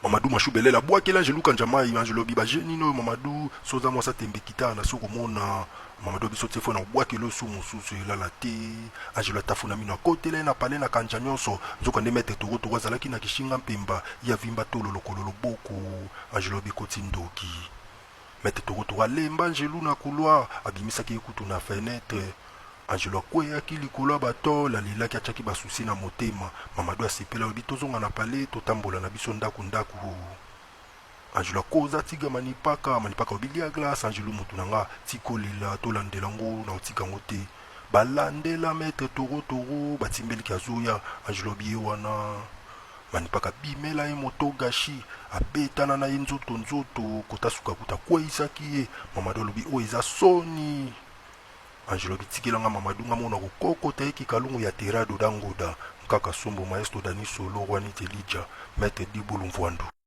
Mamadou Mashubelela abwakeli Angelu Kanjamai. Angelu alobi ba jeu nini oyo Mamadou, so oza mwasi atembe kita na so komona Mamadou biso te fo na kobwakela osu mosusu elala te. Angelu atafuna mino, akotela ye na palais na kanja nyonso. Nzoka nde maître Toro Toro azalaki na kishinga mpemba, ye avimba tolo lokolo loboko. Angelu alobi ekoti ndoki. Maître Toro Toro alemba Angelu na couloir, abimisaki ye kutu na fenetre. Angelo akweyaki likolo ya batole, alelaki, atiaki ba soucis na motema. Mamadou asepeli, alobi tozonga na palais, totambola na biso ndaku ndaku. Angelo akoza tiga manipaka, manipaka alobi lia glace. Angelo mutu na nga, tikolela, tolandela ngo, na otika ngo te. Balandela maître Toro Toro, batimbeliki azoya. Angelo alobi ye wana. Manipaka abimela ye moto gashi, abetana na ye nzoto nzoto, kota suka kuta akweyisaki ye. Mamadou alobi oyo eza soni. Angelo bitikela nga Mamadou nga mona kokokota ye kikalungu ya Terado Dangoda Nkaka Sombo Maestro Dani Solo Roi Nitelidja Maître Dibulu Mvuandu.